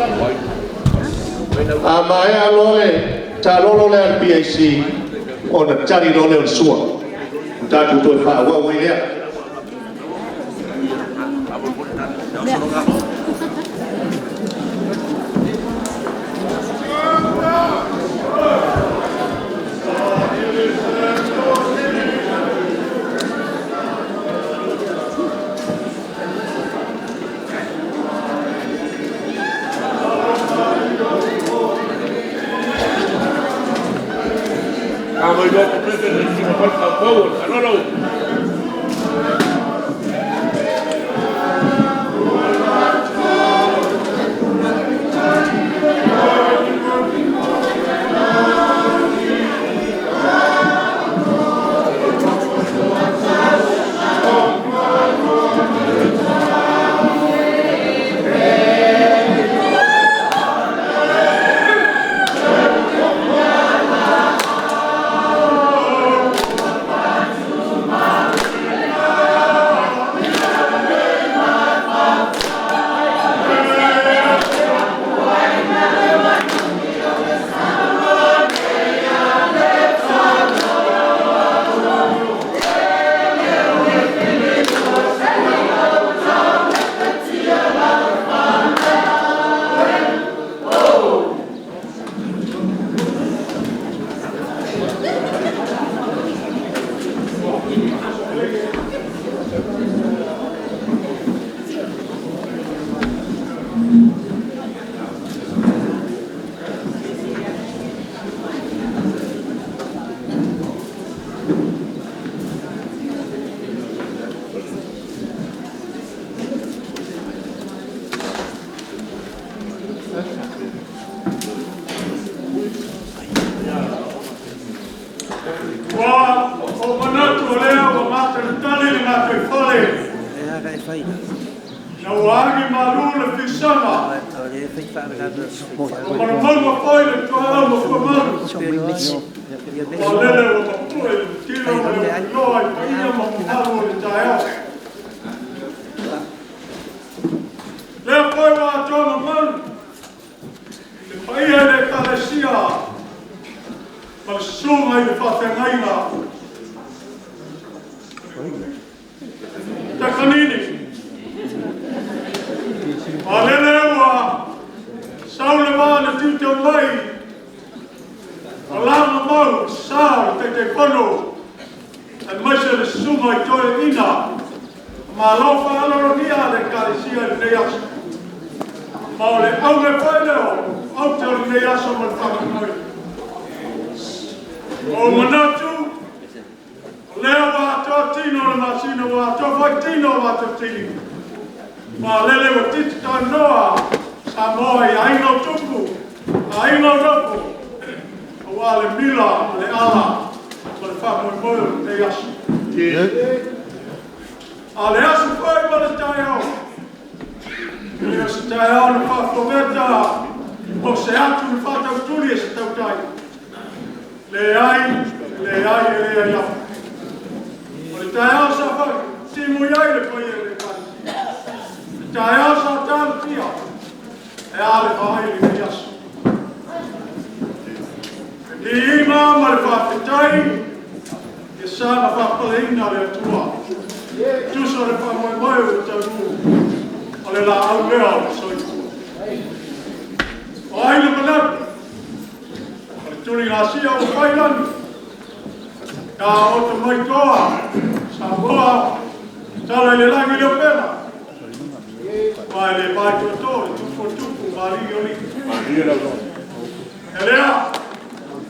A maea loa le taalolo lea a le PAC, ona tali loa lea o le sua, ona tatou toe faaauau ai lea. Ua ou manatu o lea ua matalitali le gataifale ina ua agi malu le fisaga, ua malumaua foi le tuaau ma fuamalu, aua o lele ua mapue le tilo ma le ufiloa i paia ma mamalu o le taeao. Lea foi ua atoa mamalu le paia i le Ekalesia ma le susuga i le faafeagaiga Takanini. A lele ua sau le vaa na tiute mai o lagomau sa o le Taitaifono aemaise le susuga i toeaiina, malo faaaloalogia le Ekalesia i lenei aso. Ma o le auga foi lea o aute o lenei aso ma le faamoemoe. O manatu, o lea ua atoa tino o le masina, ua atoa foi tino o matatini. Ma lele ua titi tanoa Samoa i aiga o tupu, aiga o nofo, aua le mila ma le ala ma le faamoemoe o lenei aso. A le aso foi ma le taeao, e le o se taeao na faafuaveta mo se atu na faatautuli e se tautai. Leai, leai, e leai lava. O le taeao sa faatimu i ai le paia i le Ekalesia. Le taeao sa talotia e a le vaai i lenei aso. Le viiga ma le faafetai ia saga faapaleina le Atua. Tusa o le faamoemoe ua taunuu o le laau lea o le soifua. O ai le manatu, o le tuligasia ua fai lagi, ka oto mai toa, Samoa, tala i le lagi le upega, ma e le vai tuato le tupu o tupu ma alii o alii. E lea,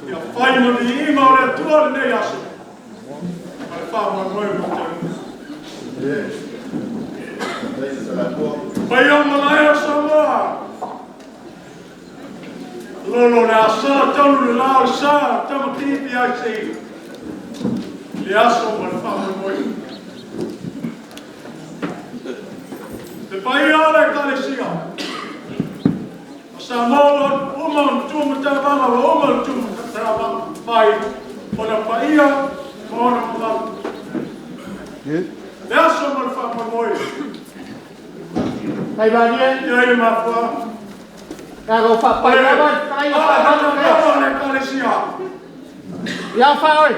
ia fai ma viiga o le Atua lenei aso, ma le faamoemoe ua taunuu. Paia o malae o Samoa, lolo le asala talu le la o le sa, tama TPIC, le aso ma le faamoemoe. Le paia o le Ekalesia, o Samoa ua uma ona tumatavaga, ua uma ona tumatavaga mai ona paia ma ona mamalu. Le aso ma le faamoemoe. Mai valie. E ai le mafuaaga. Ia lou faapai lava le fetalaiga Faamalo le Ekalesia. Ia faaoe.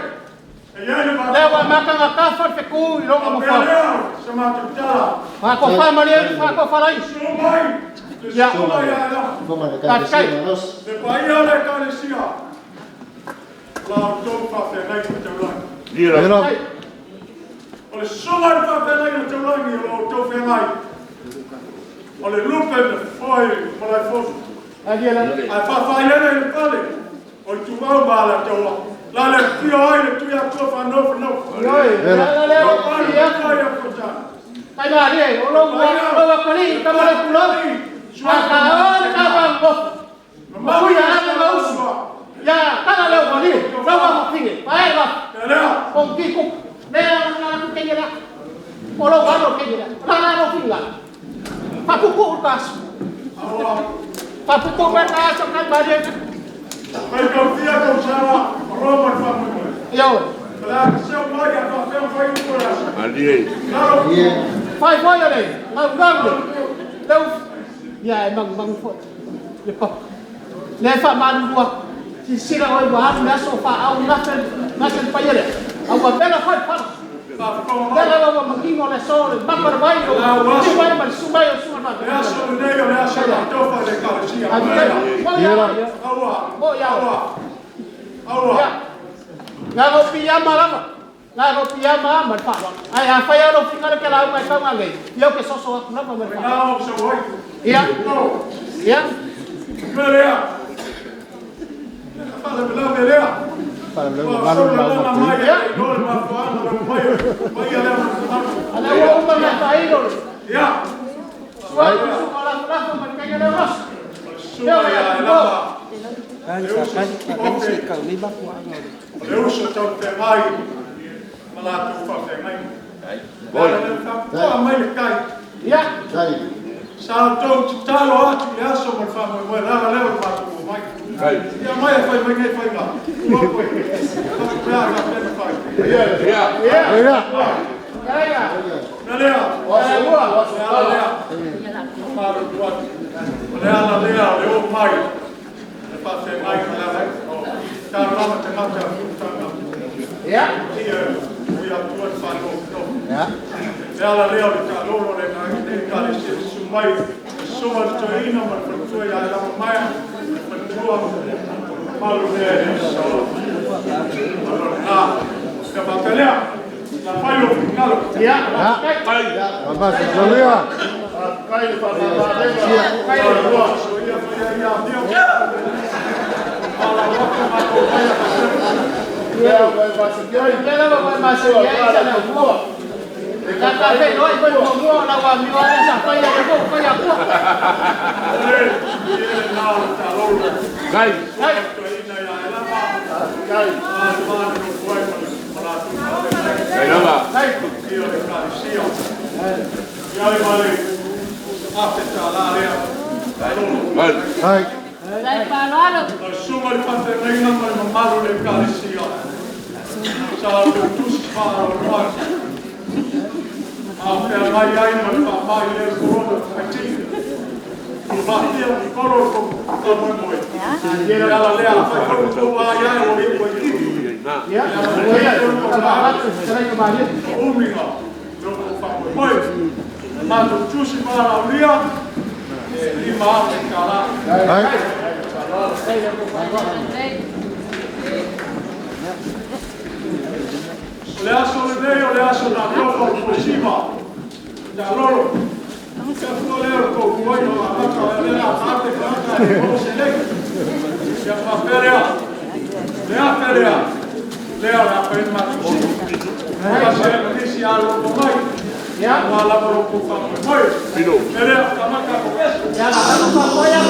E i ai le Lea ua matagatafa le fetu i lona Faapea mofoa. lea se matou tala. Faatofamalie faatofalai. Susu mai le susuga ia Elama. Faafetai. Le paia o le Ekalesia, la outou faafeagaiga taulagi. Faafetai. O le susuga i le faafeagaiga taulagi o lo outou feagai, o le lupe na foe i Malaefono. Alia la. Ae faafailele i le fale o Ituau ma Alataua. La le afio ai le Tuiatua faanofonofo. Ioe, la lea O o palu ia. kai a kotana. Tai malie, o lou o lou akali ka male pulo. A ka o le ka va ngo. Mamalu Maui a ave ma usu. Ya kala leo malie, lau wa mafine. Pae va. Te lea, O ki ku. Le na ku kenge la. O lou alo kenge la. La la lo finga. Pa ku ku ka su. aua, Pa ku ku ka so ka malie. kai kaufia kausara, o Roma le faamoemoe. Yo. O le a seu mai a faapea fai upu o le aso. Lalo, Fai foi ole. Ngau ngau. Leu. Ya e mang mang foi. Le pa. Le fa malu lua. Sisila oi wa alu le aso fa au na se pa yele. Au wa bela foi pa. faafofoga Le mai. la wa mangingo le so le mapa le vai o. Ti vai ma su mai o su ma. Le aso lenei o le aso na tofa i le Ekalesia. Ai mo ya. Aua, Mo ya. aua, aua. Ya. Nga go piyama lava. Nga go piyama ma fa. Ai a fa ya lo finga le ke la mai ka ngai. Yo ke so so na ma Le fa. na o se wai. Ya. O, Ya. me lea. Fala me la me lea. Ua solo lana mai e i le mafuaaga le mai, mai ia lea mafuaaga. Ala wa uma na fa ilo. Ia, Sua su ala la fa ma ka le ros. o le susuga ia Elama. O le uso taufeagai ma latou faafeagaiga. Faapitoa mai le kai. Ya. Sa outou tatalo atu i le aso ma le faamoemoe le ala lea o le matou o mai. Ia mai e fai mai nei faiga. Ua koe. Faapea faapea na fai. Ya. Ia. Ya ya. Na lea, O aso Ya o aso le ala lea. Faalutu atu. O le ala lea o le o mai. Le faafeagaiga le ala. O talolama tagata futanga. Ya. Ia, o ia atua le faanofonofo. Ia. Le ala lea o le taalolo le le Ekalesia susu mai. Le susuga le toeaina ma le faletua ia Elama Maea. Le faletua o le mamalu lea e le sao. O lona. Ia faapea lea. Na fai lou finagalo. Ya. Faafetai le faamamaavega. Ua soia faia ia amio. Ala waka matou mai a faseu. Ia vai masikiai. Le la wa ma se ya isa la mua. La ka fe no i ko mo la wa mi wa sa fa ya ko fa ya ko. O le ie le na o le taalolo. Ai. Toeaina ia Elama. Faafetai. A le mana no fuai ma le ma latou faafeagaiga. Ai. Ia o le Ekalesia. Ia le ma le afe tālā lea. Taalolo. O le susuga i le faafeagaiga ma le mamalu o le Ekalesia. Sa outou tusi faaaloalo atu. A feagai ai ma le faamai lea le korona faitini. O faafia i kolo o kou faamoemoe. Le ala lea a fai foi outou ai ai o i ua kivi. Ya. Ya. Ka ma ni. O umiga lo kou faamoemoe. Na matou tusi faalaaulia, e 5,000 tālā. O le aso lenei o le aso na tofa o fuesima. Taalolo. Ia fua lea o le kou fuai o amata o le a faate tagata e o se nei. Ia faapea lea. Le afe lea. Lea o le a fai matou sii. Ua se nisi alo mai. Ya. Ua lava lo kou faamoemoe. Le lea kamaka ko pesu. Ya la fa fa ya.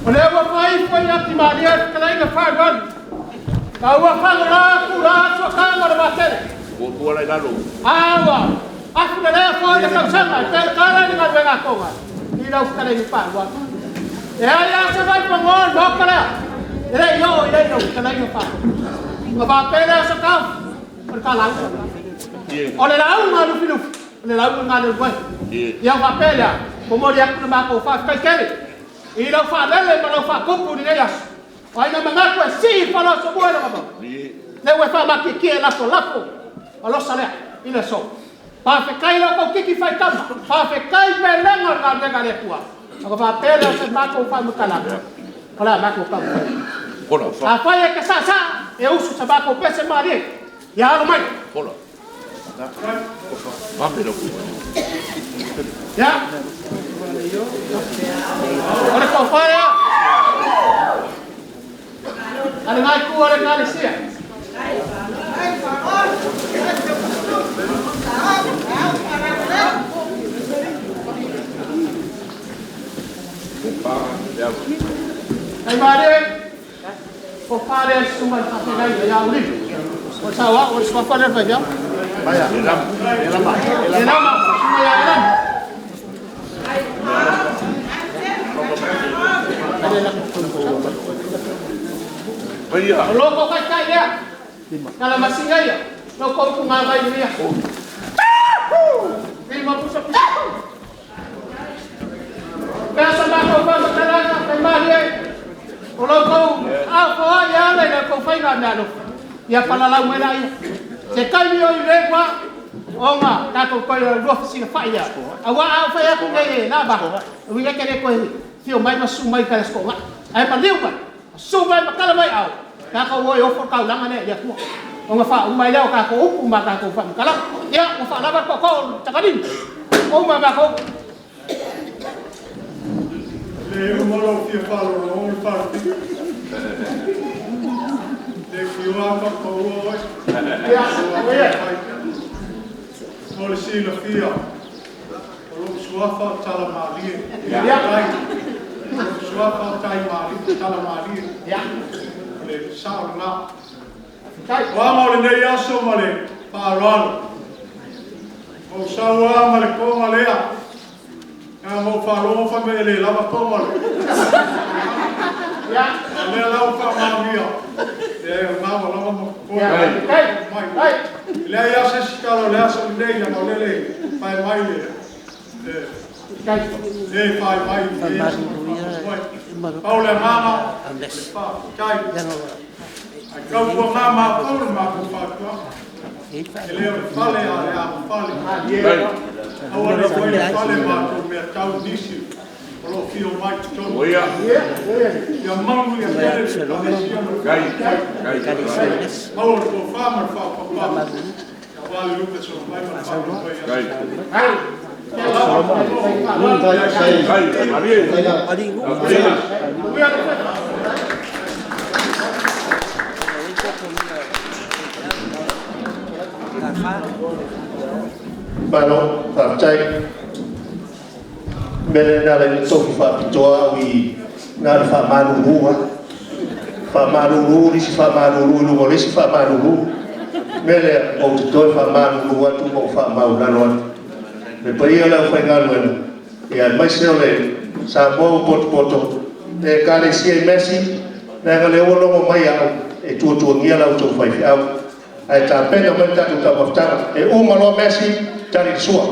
O lea ua faaifo i atimalie le fetalaiga faalualu. Ma ua fagolā tulā suakaga o le vatele. A ua afulelea foi le tausaga e talatala i le galuega a Toga i lau fetalaiga faalualu. E ai lava se vaipanoa o le Maota lea, e le i oo i ai lau fetalaiga faalualu. Ona faapea lea o se taofi, o le ta lauga lena. O le lauga a Lufilufi, o le lauga lena a Leuluai. Ia ona faapea lea, momoli atu le matou faafetai tele i lau faalele ma lau faatupu i lenei aso, o ai na manatu e sii le faleosomua i le vavau, lea ua e faamatietie e lafolafo alosa lea i le aso. Faafetai i la outou titi faitama, faafetai pelega o le galuega a le Atua. Ona faapea lea o se matou faamatalaga, o le a matou taumafai atu. Afai e te saasaa, e usu sa matou pese malie, ia alo mai. Ia, o le tofa lea a lena itu o le Ekalesia. Ai malie, tofa lea le susuga i le faafeagaiga ia Ulimu. O le saoao, o le suafa lea o le faifeau. Elama, susuga ia Elama. O lo outou taitai lea, Talamasina ia, lo outou tugavai i lenei aso. Lima pusa pusa. Pe a sa matou faamatalaga, fai malie, o lo outou afoai e ala i la outou faiga meaalofa, ia palalau mai laia. Se taimi o i le ua, ona tatou toe lua fesilafai lea. Aua a ou fai atu nei e na va, uiga e te le toe fio mai ma susu mai i le Aso Toonai. Ae maliu mai, susu mai ma tala mai au, tatou o e ofo le taulaga lea i le Atua. Ona faauma ai lea o tatou upu ma tatou faamatalaga. Ia, ua faalava le tootoo o le tagalima. Ua uma matou. Le uma lou fia faalogologo le faalepito. Le fioa papaua oe. Ia, ia. Mo le silafia, o lou suafa o Talamalie. Ia. O lou suafa o Taimalie, Talamalie. Ia. O le sao lena. Tai. O aga o lenei aso ma le faaaloalo. O sau lava ma le toga lea. Na mo faalogo fai mai e le lava toga le. Ia. O lea lau faamaonia. E o lena ua lava ma totoe. Ia. Tai. Mai. Tai. E leai lava se isi tala o le aso lenei, leaga o lele fai mai le Tai. le fai mai i le aso faamoemoe. Pau le agaga, o le faafetai. Ai tautuana matou le matou fautuaga. E le o le fale a o le agafale. Aua ne i fai le fale matou mea tau nisi o lo o fio mai totonu. Ia. Ia. Ia malu ia tele le Ekalesia ma le faafetai. Maua le tofa ma le faaopapa. Aua le lupe sola mai ma le faamoemoe i aso. Tai. Uia le faiva. Malo, faafetai. Mea lena le tofi faapitoa au i na le faamalulu lava. Faamalulu nisi faamalulu i luga o le isi faamalulu. Mea lea, ou te toe faamalulu atu ma ou faamaulalo atu. Le paia o le aufaigaluega, ia aemaise o le Samoa ua potopoto, le Ekalesia i Mesi, leaga lea ua logo mai au e tuatuagia la outou faifeau. Ae tapena mai le tatou taumafataga. E uma loa Mesi, tali le sua.